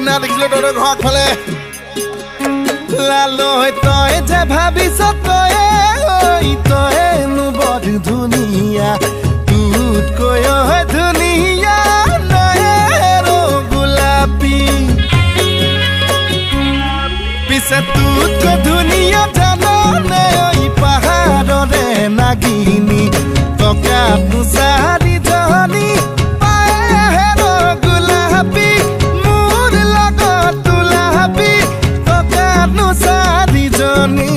সিদিনা দেখিছিলো তহঁতৰ ঘৰ আগফালে। লালৈ তই যে ভাবিছ তয়ে তয়েনো বৰ ধুনীয়া, তোতকৈ ধুনীয়া নয়ে গোলাপী। পিছে তোতকৈ ধুনীয়া জাননে ঐ পাহাৰৰে নাগিনী, টকাটো চাৰিজনী পায়ে গোলাপী, মোৰ লগত তোলাপি টকানো চাৰিজনী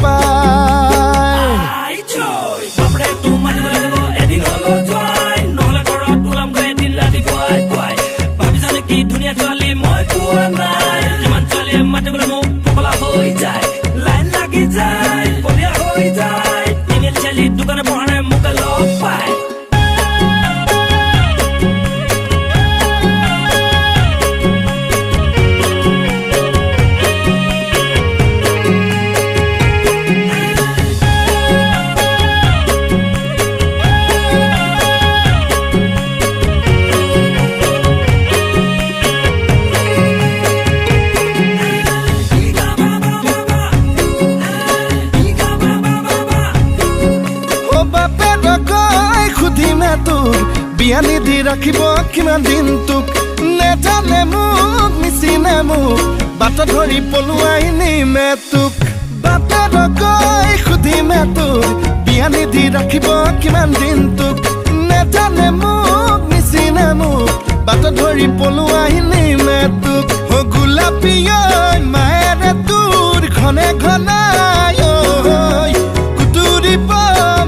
পায়। ধুনীয়া ছোৱালী মই পোৱা নাই, কিমান ছোৱালীয়ে মাতিবলৈ মোক পগলা হৈ যায়, লাইন লাগি যায়, বলিয়া হৈ যায়, তিনিআলি চালি দোকানে পঢ়াৰে মোক লগ পায়। সুধিমে তোৰ বিয়া নিদি ৰাখিব কিমান দিন তোক, নেজানে মোক নিচিনে মোক বাট ধৰি পলুৱাই নিমে তোক। বাপেৰকৈ সুধিমে তোৰ বিয়া নিদি ৰাখিব কিমান দিন তোক, নেজানে মোক নিচিনে মোক বাট ধৰি পলুৱাই নিমে তোক। অ গোলাপী ঐ মায়েৰে তোৰ ঘনে ঘনাই ঐ কুটুৰিব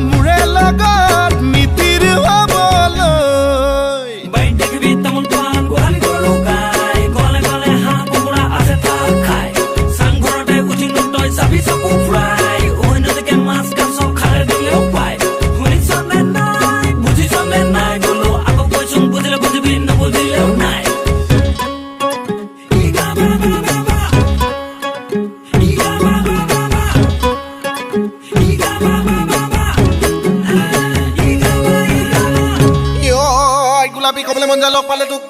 মোৰে লগত মিতিৰ হ'বলৈ। বাৰীত দেখিবি তামোল পাণ, গোহালি গৰু গাই, গলে গলে হাঁহ কুকুৰা আছে থাক খাই, চাংঘৰতে উঠিনো তই চাবি চকু ফুৰাই, উভৈনদীকে মাছ কাছ খালে দিলেও পায়। শুনিছনে নাই বুজিছনে নাই বোলো আকৌ কৈছো, বুজিলে বুজিবি নুবুজিলেও নাই। গোলাপী ক'বলৈ মন যায় লগ পালে তোক।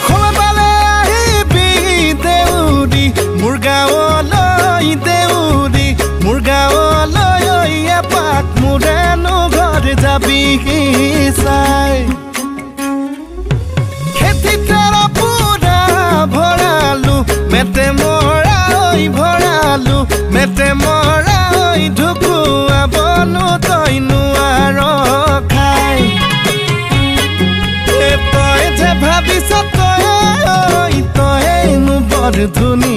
সময় পালে আহিবি দেউৰী মোৰ গাঁৱলৈ, দেউৰী মোৰ গাঁৱলৈ এপাক মোৰেনো ঘৰ যাবি চাই। খেতিতে পুৰা ভৰালো মেটে মৰা ঐ ভৰালো মেটে মৰা ঐ ঢুকুৱাবনো তই নোৱাৰ খাই। তই যে ভাবিছ তয়ে তয়েনো বৰ ধুনীয়া।